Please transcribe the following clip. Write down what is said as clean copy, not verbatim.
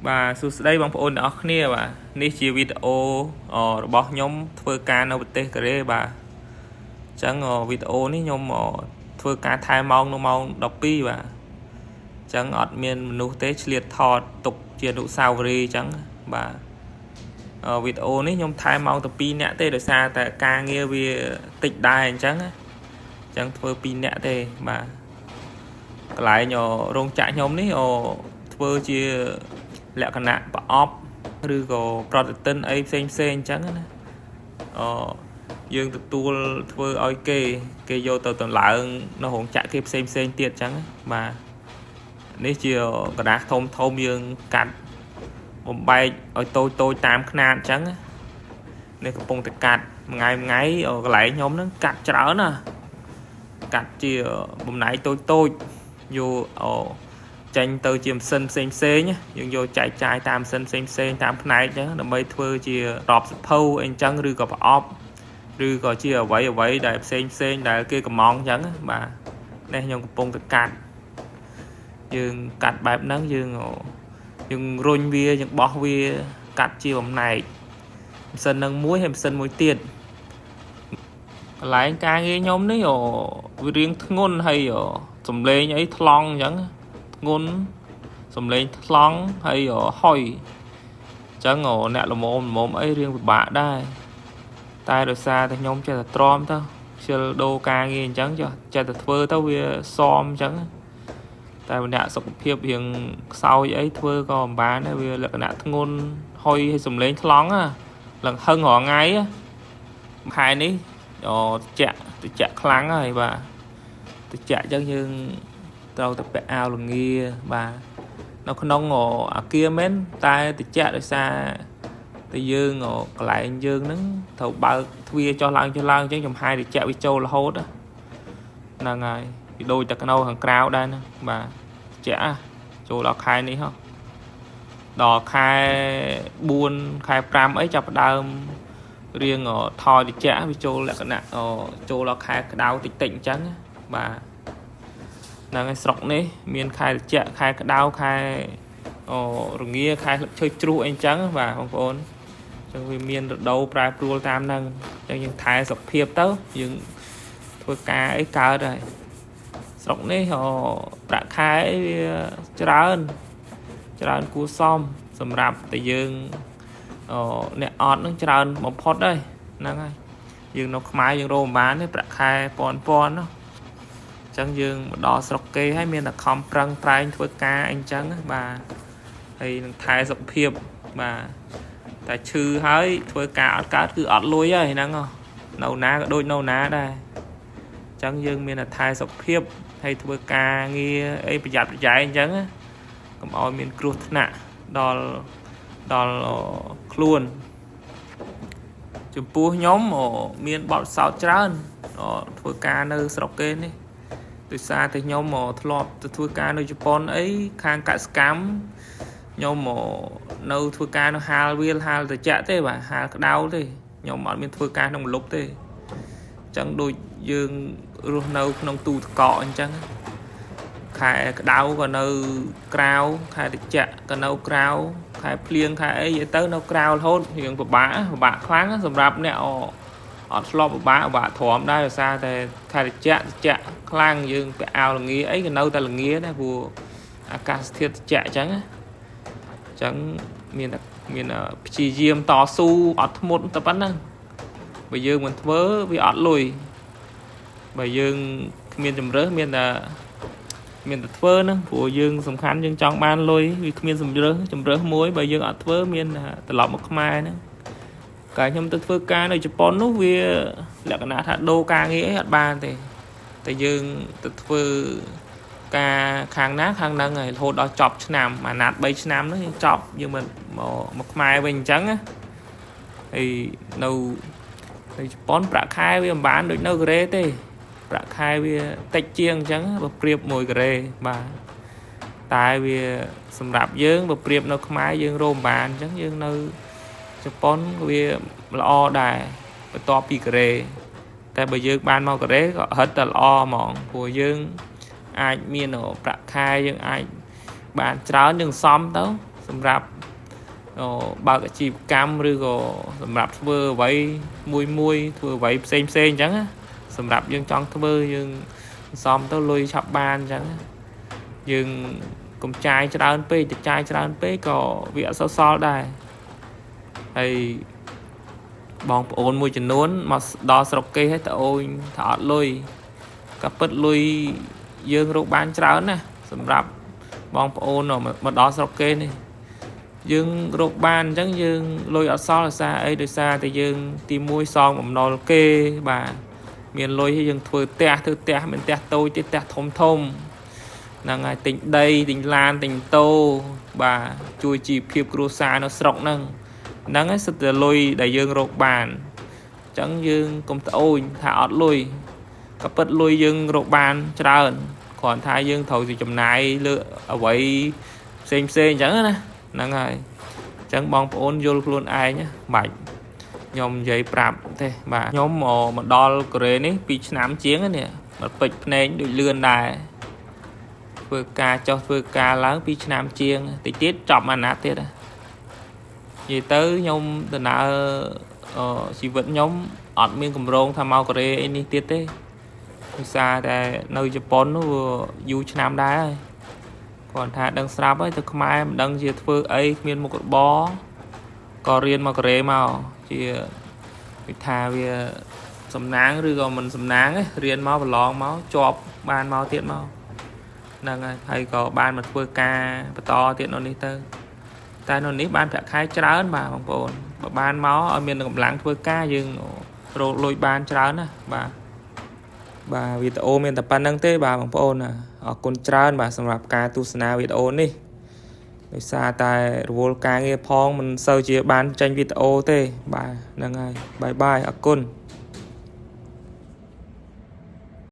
បាទសួស្តីបងប្អូនទាំងអស់គ្នាបាទនេះជាវីដេអូរបស់ខ្ញុំធ្វើការនៅប្រទេសកូរ៉េបាទអញ្ចឹងវីដេអូនេះខ្ញុំធ្វើការថែម៉ោងនៅម៉ោង12បាទអញ្ចឹងអត់មានមនុស្សទេឆ្លៀតថតទុកជាអនុស្សាវរីយ៍អញ្ចឹងបាទវីដេអូនេះខ្ញុំថែម៉ោងតែ2នាក់ទេដោយសារតែការងារវាតិចដែរអញ្ចឹងអញ្ចឹងធ្វើ2នាក់ទេបាទកន្លែងរោងចក្រខ្ញុំនេះធ្វើជាលក្ខណៈប្រអប់ឬក៏ប្រតិទិនអីផ្សេងផ្សេងអញ្ចឹងណាអយើងទទួលធ្វើឲ្យគេគេយកទៅតម្លើងនៅរោងចក្រគេផ្សេងផ្សេងទៀតអញ្ចឹងបាទនេះជាក្រដាសធំធំយើងកាត់បំបែកឲ្យតូចតូចតាមខ្នាតអញ្ចឹងនេះកំពុងតែកាត់មួយថ្ងៃមួយថ្ងៃកន្លែងខ្ញុំហ្នឹងកាត់ច្រើនណាកាត់ជាបំណែកតូចតូចយកចេញទៅជាម៉ាស៊ីនផ្សេងផ្សេងយើងយកចែកចាយតាមម៉ាស៊ីនផ្សេងផ្សេងតាមផ្នែកអញ្ចឹងដើម្បីធ្វើជាដបសភៅអីអញ្ចឹងឬក៏ប្រអប់ឬក៏ជាអ្វីអ្វីដែលផ្សេងផ្សេងដែលគេកំងអញ្ចឹងបាទនេះខ្ញុំកំពុងតែកាត់យើងកាត់បែបហ្នឹងយើងយើងរុញវាយើងបោះវាកាត់ជាបំណែកម៉ាស៊ីននឹងមួយហើយម៉ាស៊ីនមួយទៀតកន្លែងការងារខ្ញុំនេះវារៀងធ្ងន់ហើយសំលេងអីថ្លង់អញ្ចឹងធ្ងន់សំលេងថ្លង់ហើយហុយអញ្ចឹងអ្នកល្មមល្មមអីរៀងពិបាកដែរតែដោយសារតែខ្ញុំចេះតែទ្រាំទៅខ្ជិលដូរការងារអញ្ចឹងចុះចេះតែធ្វើទៅវាសមអញ្ចឹងតែអ្នកសុខភាពរៀងខ្សោយអីធ្វើក៏មិនបានដែរវាលក្ខណៈធ្ងន់ហុយហើយសំលេងថ្លង់ឡើងហឹងរាល់ថ្ងៃខែនេះតិចតិចខ្លាំងហើយបាទតិចអញ្ចឹងយើងត្រូវតែពាក់អាវរងាបាទនៅក្នុងអាគារមែនតែតិចដោយសារតែយើងកន្លែងយើងហ្នឹងត្រូវបើកទ្វារចុះឡើងចុះឡើងអញ្ចឹងចំហាយតិចវាចូលរហូតហ្នឹងហើយវាដូចតែនៅខាងក្រៅដែរហ្នឹងបាទតិចចូលដល់ខែនេះហ៎ដល់ខែ4ខែ5អីចាប់ផ្ដើមរៀងថយតិចវាចូលលក្ខណៈចូលដល់ខែក្តៅតិចតិចអញ្ចឹងបាទហ្នឹងហើយស្រុកនេះមានខែត្រជាក់ខែក្តៅខែរងាខែស្លឹកឈើជ្រុះអីអញ្ចឹងបាទបងប្អូនអញ្ចឹងវាមានរដូវប្រែប្រួលតាមហ្នឹងអញ្ចឹងយើងថែសុខភាពទៅយើងធ្វើការអីកើតហើយស្រុកនេះប្រាក់ខែអីវាច្រើនច្រើនគួរសមសម្រាប់តែយើងអ្នកអត់នឹងច្រើនបំផុតហើយហ្នឹងហើយយើងនៅខ្មែរយើងរកមិនបានទេប្រាក់ខែពាន់ពាន់ណាអញ្ចឹងយើងមកដល់ស្រុកគេហើយមានតែខំប្រឹងប្រែងធ្វើការអីចឹងបាទហើយនឹងថែសុខភាពបាទតែឈឺហើយធ្វើការអត់កើតគឺអត់លុយហើយហ្នឹងនៅណាក៏ដូចនៅណាដែរអញ្ចឹងយើងមានតែថែសុខភាពហើយធ្វើការងារអីប្រយ័ត្នប្រយែងអញ្ចឹងកុំឲ្យមានគ្រោះថ្នាក់ដល់ដល់ខ្លួនចំពោះខ្ញុំមានបទពិសោធន៍ច្រើនធ្វើការនៅស្រុកគេនេះដោយសារតែខ្ញុំធ្លាប់ទៅធ្វើការនៅជប៉ុនអីខាងកសិកម្មខ្ញុំនៅធ្វើការនៅហាលវាលហាលត្រជាក់ទេបាទហាលក្តៅទេខ្ញុំអត់មានធ្វើការក្នុងម្លប់ទេអញ្ចឹងដូចយើងរស់នៅក្នុងទូទឹកកកអញ្ចឹងខែក្តៅក៏នៅក្រៅខែត្រជាក់ក៏នៅក្រៅខែភ្លៀងខែអីនិយាយទៅនៅក្រៅរហូតរៀងពិបាកពិបាកខ្លាំងសម្រាប់អ្នកអត់ធ្លាប់ពិបាកពិបាកទ្រាំដែរដោយសារតែខែត្រជាក់ត្រជាក់ខ្លាំងយើងពាក់អាវរងាអីក៏នៅតែរងាដែរព្រោះអាកាសធាតុត្រជាក់អញ្ចឹងអញ្ចឹងមានតែមានព្យាយាមតស៊ូអត់ធ្មត់តែប៉ុណ្ណឹងបើយើងមិនធ្វើវាអត់លុយបើយើងគ្មានជំរើសមានតែមានតែធ្វើហ្នឹងព្រោះយើងសំខាន់យើងចង់បានលុយវាគ្មានជំរើសជំរើសមួយបើយើងអត់ធ្វើមានត្រឡប់មកខ្មែរហ្នឹងកាលខ្ញុំទៅធ្វើការនៅជប៉ុននោះវាលក្ខណៈថាដូរការងារអីអត់បានទេតែយើងទៅធ្វើការខាងណាខាងហ្នឹងហើយរហូតដល់ចប់ឆ្នាំអាណត្តិ3ឆ្នាំហ្នឹងយើងចប់យើងមិនមកមកខ្មែរវិញអញ្ចឹងណាហើយនៅនៅជប៉ុនប្រាក់ខែវាមិនបានដូចនៅកូរ៉េទេប្រាក់ខែវាតិចជាងអញ្ចឹងបើប្រៀបមួយកូរ៉េបាទតែវាសម្រាប់យើងបើប្រៀបនៅខ្មែរយើងរកមិនបានអញ្ចឹងយើងនៅជប៉ុនវាល្អដែរបន្ទាប់ពីកូរ៉េតែបើយើងបានមកកូរ៉េក៏ហិតតែល្អហ្មងព្រោះយើងអាចមានប្រាក់ខែយើងអាចបានច្រើនយើងសំទៅ សម្រាប់បើកអាជីវកម្មឬក៏សម្រាប់ធ្វើអ្វីមួយមួយធ្វើអ្វីផ្សេងផ្សេងអញ្ចឹងណាសម្រាប់យើងចង់ធ្វើយើងសំទៅលុយឆាប់បានអញ្ចឹងយើងកុំចាយច្រើនពេកទៅចាយច្រើនពេកក៏វាអត់សូវសល់ដែរហើយបងប្អូនមួយចំនួនមកដល់ស្រុកគេហើយត្អូញថាអត់លុយក៏ពិតលុយយើងរកបានច្រើនណាស់សម្រាប់បងប្អូនមកដល់ស្រុកគេនេះយើងរកបានអញ្ចឹងយើងលុយអត់សល់ដោយសារអីដោយសារតែយើងទី1សងបំណុលគេបាទមានលុយហើយយើងធ្វើផ្ទះធ្វើផ្ទះមិនផ្ទះតូចទេផ្ទះធំធំហ្នឹងហើយទិញដីទិញឡានទិញតូបាទជួយជីវភាពគ្រួសារនៅស្រុកហ្នឹងហ្នឹងហើយសិតតែលុយដែលយើងរកបានអញ្ចឹងយើងកុំត្អូញថាអត់លុយក៏ពិតលុយយើងរកបានច្រើនគ្រាន់ថាយើងត្រូវទៅចំណាយលើអ្វីផ្សេងផ្សេងអញ្ចឹងណាហ្នឹងហើយអញ្ចឹងបងប្អូនយល់ខ្លួនឯងបាច់ខ្ញុំនិយាយប្រាប់ទេបាទខ្ញុំមកដល់កូរ៉េនេះ2ឆ្នាំជាងនេះមកពេចភ្នែកដូចលឿនដែរធ្វើការចុះធ្វើការឡើង2ឆ្នាំជាងតិចទៀតចប់អាណត្តិទៀតនិយាយទៅខ្ញុំដំណើរជីវិតខ្ញុំអត់មានកម្រងថាមកកូរ៉េអីនេះទៀតទេដោយសារតែនៅជប៉ុននោះវាយូរឆ្នាំដែរហើយគ្រាន់ថាដឹងស្រាប់ហើយទៅខ្មែរមិនដឹងជាធ្វើអីគ្មានមុខរបរក៏រៀនមកកូរ៉េមកជាវិថាវាសំណាងឬក៏មិនសំណាងរៀនមកប្រឡងមកជាប់បានមកទៀតមកហ្នឹងហើយហើយក៏បានមកធ្វើការបន្តទៀតនៅនេះទៅតែនៅនេះបានប្រាក់ខែច្រើនបាទបងប្អូនបើបានមកឲ្យមានកម្លាំងធ្វើការយើងរកលុយបានច្រើនណាបាទបាទវីដេអូមានតែប៉ុណ្្នឹងទេបាទបងប្អូនណាអរគុណច្រើនបាទសម្រាប់ការទស្សនាវីដេអូនេះដោយសារតែរវល់ការងារផងមិនសូវជាបានចេញវីដេអូទេបាទហ្នឹងហើយ bye bye អរគុណ។